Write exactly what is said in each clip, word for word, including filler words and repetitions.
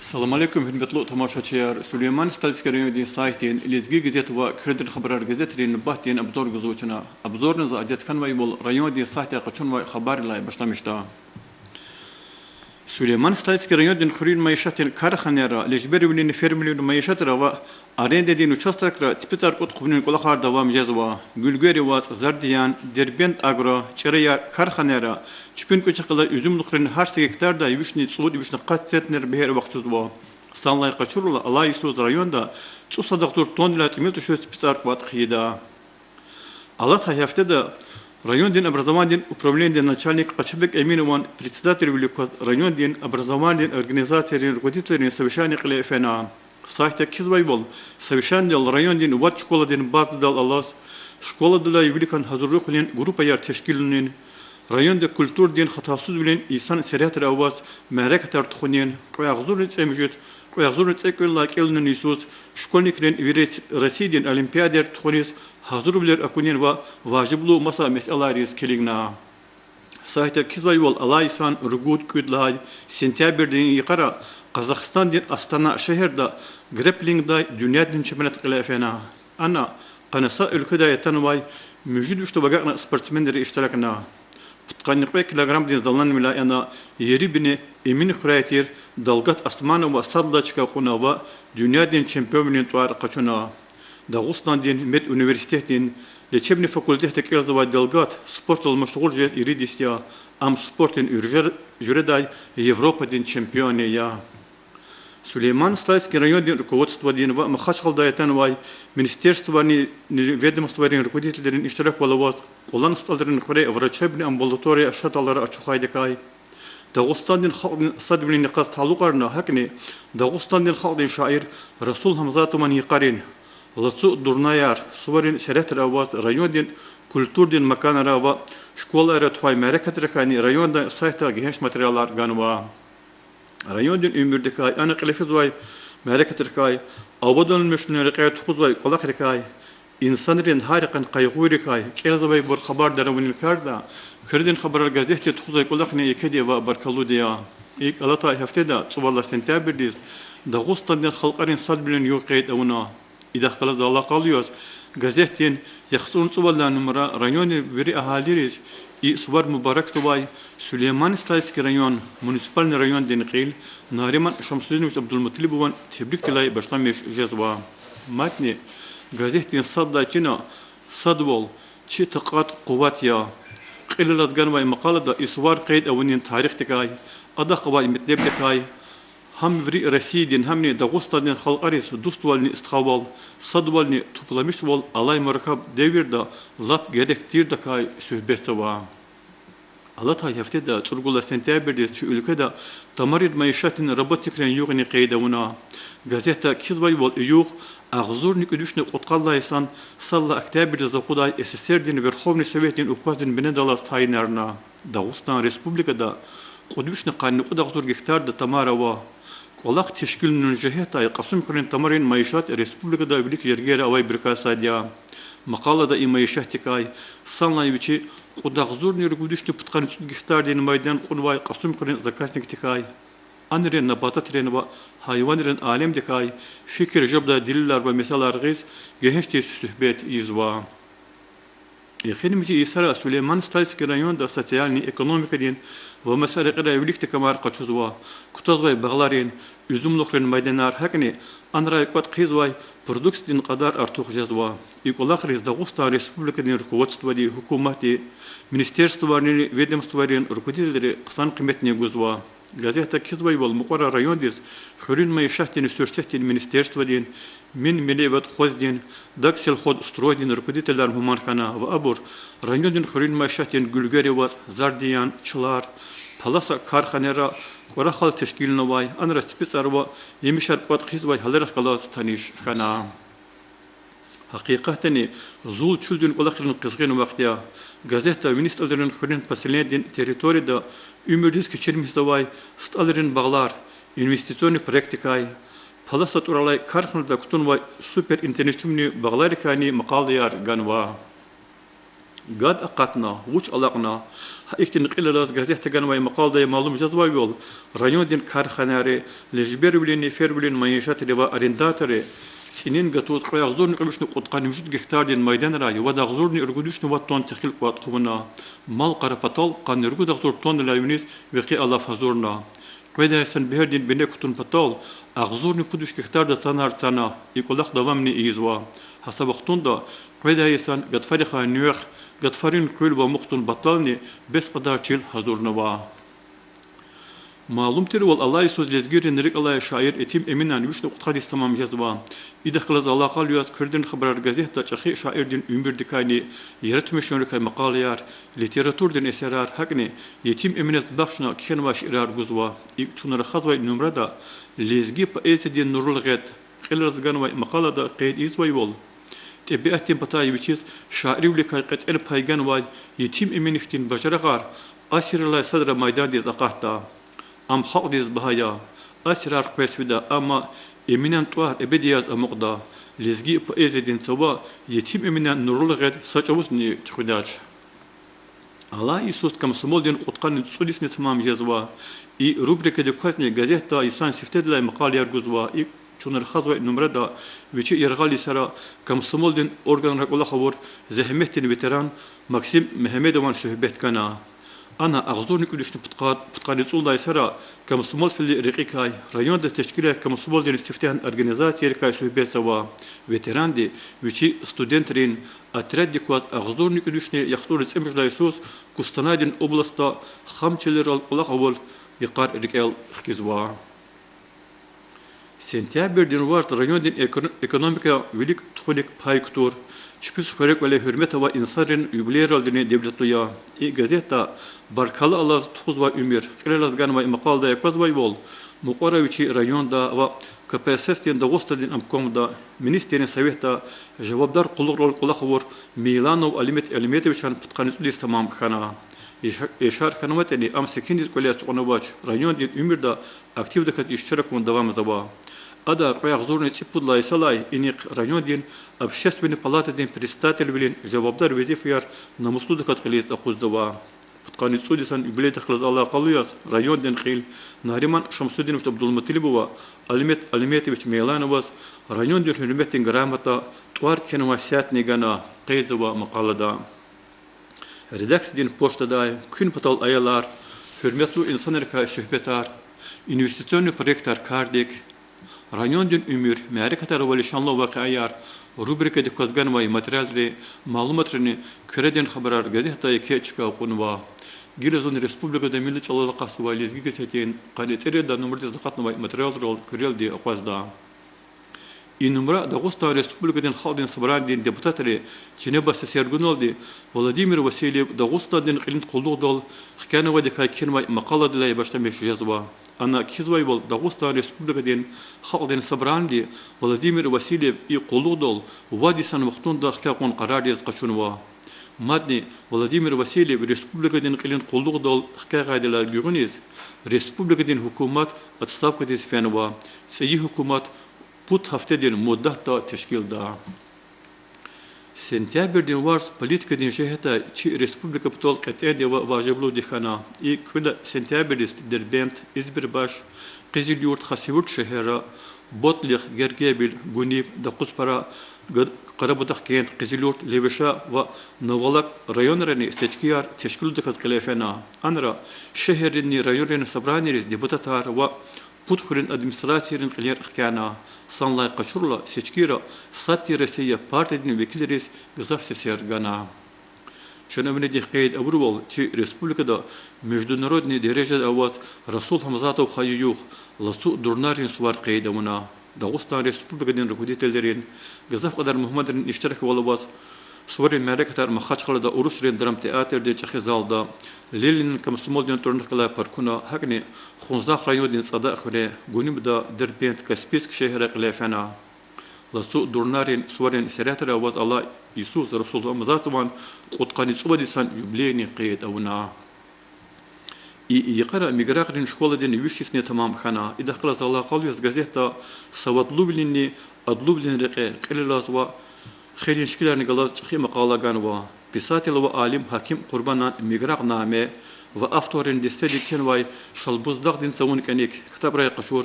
Салам алейкум, гьуьрметлу тамашачияр! Сулейман-Стальский райондин сайтдин Лезги газет ва Куьредин хабарар газетрин нубатдин обзор гузва чна. Обзорна за адет хьанвайвал райондин сайтда къачунвай хабаррилай башламишда. Сулейман-Стальский райондин хуьруьн майишатдин карханайра, лежбервилин фермервилин майишатра ва арендадин участокра ципицӀар кӀуд хъувунин кӀвалахар давам жезва. Гуьлгери вацӀ, Зардиян, Дербент-Агро, ЧӀераяр карханайра чпин кӀвачихъ галай уьзуьмлухрин гьар са гектардай вишни цӀуд, вишни къад центнер бегьер вахчузва. Санлай къачурла, алай йисуз районда цӀусад агъзур тоннадилай тӀимил тушир ципицӀар кӀватӀ хъийида. Алатай гьафтеда райондин образованидин управленидин начальник Къачубек Эминован председательвилик кваз райондин образованидин организацийрин руководителрин совещание кьиле фена. Сайтда кхьизвайвал, совещаниедал райондин вад школадин базадал алаз, школадилай виликан гьазурлухвилин группаяр тешкилунин, районда культурадин хатасузвилин йисан сергьятра аваз мярекатар тухунин, кьве агъзурни цӀемуьжуьд, кьве агъзурни цӀекӀуьд лагьай кӀелунин йисуз школьникрин вири Россиядин олимпиадаяр тухуниз гьазурвилер акунин ва важиблу маса месэлайриз килигна. Сайтда кхьизвайвал, алай йисан ругуд-кӀуьд лагьай сентябрдин йикъара Къазахстандин Астана шегьерда грэпплингдай дуьньядин чемпионат кьиле фена. Ана къанни са уьлкведай атанвай муьжуьд вишдав агакьна спортсменри иштиракна. Пудкъанни кьве килограммдин заланвиляй ана Ерибини Эминхуьряй тир Далгат Османова сад лагьай чка кьуна ва дуьньядин чемпионвилин тӀвар къачуна. Дагъустандин медуниверситетдин лечебный факультетда кӀелзавай Далгат спортдал машгъул жез ирид йис я, ам спортдин уьржер жуьредай Европадин чемпионни я. Сулейман-Стальский райондин руководстводин ва Махачкъаладай атанвай министерствойрин, ведомствойрин руководителрин иштираквал аваз Кьулан СтӀалрин хуьре врачебный амбулатория шаталра ачухайдакай, Дагъустандин халкьдин садвилин йикъаз талукьарна, гьакӀни Дагъустандин халкьдин шаир Расул Гьамзатован йикъарин Лацу дурнаяр суварин сергьятра аваз райондин культурадин маканра ва школайра тухвай мярекатрикайни райондай сайтда гегьенш материалар ганва. Райондин уьмуьрдикай, ана кьиле физвай мярекатрикай, аваданмишунин рекьяй тухузвай кӀвалахрикай, инсанрин гьар йикъан къайгъуйрикай кӀелзавайбур хабардар авунин карда, Куьредин хабарар газетди тухузвай кӀвалахни екеди ва баркаллуди я. ИкӀ, алатай гьафтеда, цӀувад лагьай сентябрдиз, Дагъустандин халкьарин садвилин югъ къейд авуна. Идахъ галаз алакъалу яз, газетдин яхцӀурни цӀувад лагьай нумра райондин вири агьалийриз и сувар мубаракзавай Сулейман-Стальский район муниципальный райондин кьил Нариман Шамсудинович Абдулмуталибован тебрикдилай башламиш жезва. Мадни газетдин сад лагьай чина садвал чи такьат-къуват я. Кьилелаз ганвай макъалада и сувар къейд авунин тарихдикай, адахъ гвай метлебдикай, гьам вири Россиядин, гьамни Дагъустандин халкьариз дуствални стхавал, садвални тупламишвал алай мураккаб девирда лап герек тирдакай суьгьбетзава. Алатай гьафтеда, цӀуругуд лагьай сентябрдиз, чи уьлкведа тамарин майишатдин работникрин югъни къейд авуна. Газетда кхьизвайвал, и югъ агъзурни кӀуьд вишни кьудкъад лагьай йисан сад лагьай октябрдиз акъудай СССР-дин Верховный Советдин указдин бинедаллаз тайинарна. Дагъустан Республикада кьуд вишни къанни кьуд агъзур гектарда тамар ава. КӀвалах тешкилунин жигьетдай Кьасумхуьруьн тамарин майишат республикада вилик жергейра авайбурукай сад я. Макъалада и майишатдикай, санлай вичи кьуд агъзурни ругуд вишни пудкъанни цӀуд гектардин майдан кьунвай Кьасумхуьруьн заказникдикай, анрин, набататрин ва гьайванрин алемдикай фикир жедай делилар ва месэлаяр гъиз, гегьеншдиз суьгьбет ийизва. Эхиримжи йисара Сулейман-Стальский районда социальный, экономикадин ва маса рекьерай виликди камар къачузва, кутазвай багъларин, уьзуьмлухрин майданар, гьакӀни анрай кӀватӀ хъийизвай продукциядин кьадар артух жезва. И кӀвалахриз Дагъустан Республикадин руководстводи, гьукуматди, министерствойрини ведомствойрин руководителри хъсан къиметни гузва. Газетда кхьизвайвал, мукьвара райондиз хуьруьн майишатдин суьрсетдин министерстводин, Минмелиеватхоздин, Дагсельхозстройдин руководителар мугьман хьана ва абур райондин хуьруьн майишатдин Гуьлгери вацӀ, Зардиян, Чилар, Паласа карханайра кӀварахал тешкилнавай, анра ципицӀар ва емишар кӀватӀ хъийизвай гьаларихъ галаз таниш хьана. Гьакъикъатдани, зул чуьлдин кӀвалахрин къизгъин вахт я. Газетда Вини СтӀалрин хуьруьн поселенидин территорияда уьмуьрдиз кечирмишзавай СтӀалрин багълар, инвестиционный проектдикай, Паласа тӀвар алай карханада кутунвай суперинтенсивный багъларикайни макъалаяр ганва. Гад акъатна, вуч алакьна? Гьа ихьтин кьилелаз газетда ганвай макъаладай малум жезвайвал, райондин карханайри, лежбервилинни фермервилин майишатри ва арендаторри цӀинин гатуз кьве агъзурни кьве вишни кьудкъанни вижди гектардин майданрай вад агъзурни ругуд вишни вад тонн техил кӀватӀ хъувуна. Мал-къара патал къанни ругуд агъзур тонналай виниз векъи алаф гьазурна. Къведай йисан бегьердин бине кутун патал агъзурни пуд виш гектарда цанар цана, и кӀвалах давамни ийизва. Гьа са вахтунда къведай йисан гатфарихъай нуькӀ, гатфарин къуьл ва мух цун батални бес кьадар чил гьазурнава. Малум тирвал, алай йисуз лезгийрин рикӀ алай шаир Етим Эминан вишни кьудкъад йис тамам жезва. Идахъ галаз алакъалу яз Куьредин хабарар газетда чӀехи шаирдин уьмуьрдикайни яратмишунрикай макъалаяр, литературадин эсерар, гьакӀни Етим Эминаз бахшна кхьенвай шиирар гузва. ИкӀ, чун рахазвай нумрада лезги поэзиядин нурул гъед кьилелаз ганвай макъалада къейд ийизвайвал, тӀебиатдин патай вичиз шаирвиликай кьетӀен пай ганвай Етим Эмин хьтин бажарагъар асиррилай садра майдандиз акъатда. Ам халкьдиз багьа я, асирар къвез фида, амма Эминан тӀвар эбеди яз амукьда. Лезги поэзиядин цава Етим Эминан нурул гъед са чӀавузни туьхуьдач. Алай йисуз комсомолдин кьудкъанни цӀуд йисни тамам жезва. И рубрикадик квазни газетда йисан сифтедилай макъалаяр гузва. ИкӀ, чун рахазвай нумрада вичи яргъал йисара комсомолдин органра кӀвалах авур зегьметдин ветеран Максим Мегьамедован суьгьбет гана. Ана агъзурни кӀуьд вишни пудкъа-, пудкъанни цӀудай йисара комсомол фейи рекьикай, районда тешкилай комсомолдин сифтегьан организацийрикай суьгьбетзава. Ветеранди вичи студентрин отряддик кваз агъзурни кӀуьд вишни яхцӀурни цӀемуьжуьдай йисуз Кустанайдин областда хам чилерал кӀвалах авун йикъар рикӀел хкизва. Сентябрдин варз райондин эко-, экономикада вилик тухуник пай кутур, чпиз хуьре кӀвале гьуьрмет авай инсанрин юбилейралдини девлетлу я. И газетда баркалла алаз тухузвай уьмуьр кьилелаз ганвай макъаладай аквазвайвал, мукьвара вичи районда ва КПСС-дин Дагъустандин обкомда, министррин советда жавабдар къуллугърал кӀвалах авур Мейланов Алимет Алиметовичан пудкъанни цӀуд йис тамам хьана. Яша-, яшар хьанватӀани, ам секиндиз кӀвале ацукьнавач, райондин уьмуьрда активдаказ иштиракун давамзава. Ада кьве агъзурни цӀипуд лагьай йисалай инихъ райондин Общественный палатадин председателвилин жавабдар везифаяр намуслудаказ кьилиз акъудзава. Пудкъанни цӀуд йисан юбилейдихъ галаз алакъалу яз райондин кьил Нариман Шамсудинович Абдулмуталибова Алимет Алиметович Мейлановаз райондин Гьуьрметдин грамота, тӀвар кхьенвай сятни гана, къейдзава макъалада. Редакциядин почтадай, Куьн патал аялар, Гьуьрметлу инсанрикай суьгьбетар, инвестиционный проектар кардик, райондин уьмуьр, мярекатар ва лишанлу вакъиаяр рубрикадик кваз ганвай материалри, малуматрини Куьредин хабарар газетда еке чка кьунва. Гила зун республикада милли чӀалал акъатзавай Лезги газетдин къанни цӀерид лагьай нумрадиз акъатнавай материалрал куьрелди акъвазда. И нумра Дагъустан Республикадин Халкьдин Собранидин депутатри чинеба сесер гуналди Владимир Васильев Дагъустандин кьилин къуллугъдал хкянавайдакай кхьенвай макъаладилай башламиш жезва. Ана кхьизвайвал, Дагъустан Республикадин Халкьдин Собраниди Владимир Васильев и къуллугъдал вад йисан вахтунда хкягъун къарар яз къачунва. Мадни Владимир Васильев республикадин кьилин къуллугъдал хкягъайдалай гуьгъуьниз республикадин гьукумат отставкадиз фенва. ЦӀийи гьукумат пуд гьафтедин муддатда тешкилда. Сентябрдин варз политикадин жигьетдай чи республика патал кьетӀенди ва важиблуди хьана. И кӀуьд лагьай сентябрдиз Дербент, Избербаш, Къизилюрт, Хасавюрт шегьерра, Ботлихъ, Гергебил, Гуниб, Докъузпара, Г-, Къарабудахъгент, Къизилюрт, Левеша ва Новолак районрани сечкияр тешкилудаказ кьиле фена. Анра шегьерринни районрин собранийриз депутатар ва пуд хуьруьн администрацийрин кьилер хкяна. Санлай къачурла, сечкийра Сад тир Россия партадин векилриз гзаф сесер гана. Чна винидихъ къейд авурвал, чи республикада международный дережада аваз Расул Гьамзатов хайи югъ Лацу Дурнадин сувар къейд авуна. Дагъустан Республикадин руководителрин, гзаф кьадар мугьманрин иштираквал аваз суварин мярекатар Махачкъалада Урусрин драмтеатрдин чӀехи залда, Ленинан комсомолдин тӀварунихъ галай паркуна, гьакӀни Хунзах райондин ЦӀадакь хуьре, Гунибда, Дербент, Каспийск шегьерра кьиле фена. Лацу Дурнадин суварин сятра аваз алай йисуз Расул Гьамзатован кьудкъанни цӀувад йисан юбилейни къейд авуна. И йикъара Миграгърин школадин виш йисни тамам хьана. Идахъ галаз алакъалу яз газетда савадлувилинни адлувилин рекье кьилелаз ва хейлин шикиларни галаз чӀехи макъала ганва. Писатель ва алим Гьаким Къурбанан Миграгъ наме ва авторрин дестеди кхьенвай Шалбуздагъдин цавун кӀаник ктабрай къачур,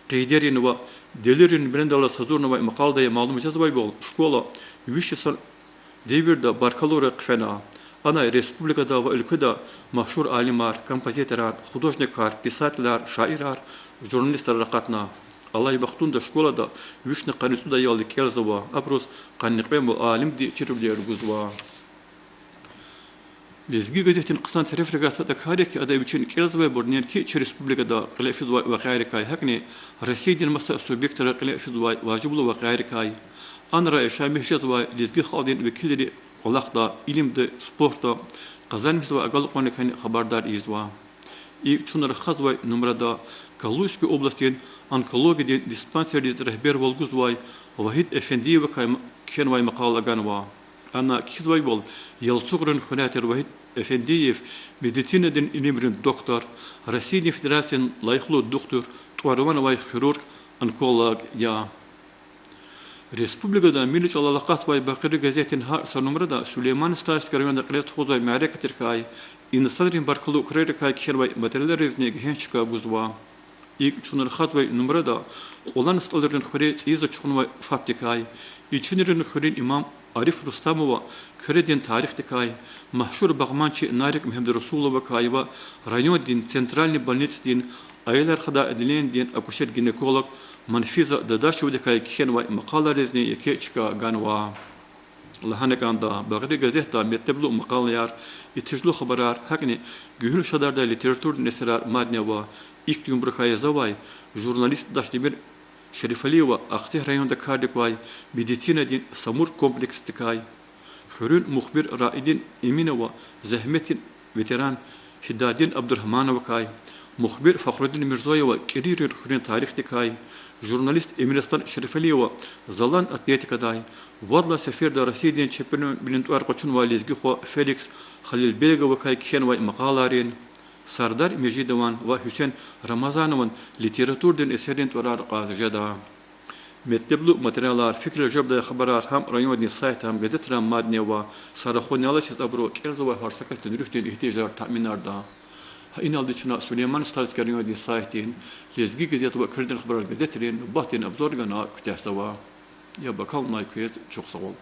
къейдерин ва делилрин бинедаллаз гьазурнавай макъаладай малум жезвайвал, школа виш йисан девирда баркаллура хъфена. Анай республикада ва уьлкведа машгьур алимар, композиторар, художникар, писателар, шаирар, журналистар акъатна. Алай вахтунда школада вишни къанни цӀуд аялди кӀелзава, абуруз къанни кьве муаллимди чирвилер гузва. Лезги газетдин хъсан терефрикай сад а кар я хьи, ада вичин кӀелзавайбур неинки чи республикада кьиле физвай вакъиайрикай, гьакӀни Россиядин маса субъектра кьиле физвай важиблу вакъиайрикай. Анра яшамиш жезвай лезги халкьдин векилри кӀвалахда, илимда, спортда къазанмишзавай агалкьунрикайни хабардар ийизва. ИкӀ, чун рахазвай нумрада Калужской областдин онкологиядин диспансердиз регьбервал гузвай Вагьид Эфендиевакай м-, кхьенвай макъала ганва. Ана кхьизвайвал, Ялцугърин хуьряй тир Вагьид Эфендиев медицинадин илимрин доктор, Россиядин Федерациядин лайихлу духтур, тӀвар-ван авай хирург, онколог я. Республикада милли чӀалал акъатзавай Бакъира газетдин гьар са нумрада Сулейман-Стальский районда кьиле тухузвай мярекатрикай, инсанрин баркаллу крарикай кхьенвай материалризни гегьенш чка гузва. ИкӀ, чун рахазвай нумрада Кьулан СтӀалрин хуьре цӀийиз ачухнавай ФАПдикай, Ичинрин хуьруьн имам Ариф Рустамова куьредин тарихдикай, машгьур багъманчи Нарик Мегьамедрасуловакай ва райондин центральный больницадин аялар хъвадай отделениедин акушер-гинеколог Манфиза Дадашевадикай кхьенвай макъалайризни еке чка ганва. Лагьана кӀанда, Багъри газетда метлеблу макъалаяр, итижлу хабарар, гьакӀни гуьгьуьл шадардай литературный эсерар мадни ава. Ихьтин уьмуьрдикай язавай журналист Дашдемир Шерифалиева Ахцегь районда кардик квай медицинадин Самур комплексдикай, хуьруьн мухбир Раидин Эминова зегьметдин ветеран Гьидадин Абдурагьмановакай, мухбир Фахрудин Мирзоева КӀирийрин хуьруьн тарихдикай, журналист Эминастан Шерифалиева залан атлетикадай, вад лагьай сеферда Россиядин чемпионвилин тӀвар къачунвай лезги хва Феликс Халилбеговакай кхьенвай макъалайрин, Сардар Межидован ва Гьуьсен Рамазанован литературадин эсеррин тӀварар кьаз жеда. Метлеблу материалар, фикирар жедай хабарар гьам райондин сайтда, гьам газетра мадни ава. Са рахунал чиз абуру кӀелзавай гьар са касдин руьгьдин игьтияжар таъминарда. Гьа иналди чна Сулейман-Стальский райондин сайтдин Лезги газет ва Куьредин хабарар газетрин нубатдин обзор гана куьтягьзава. Яб акалунай квез чухсагъул.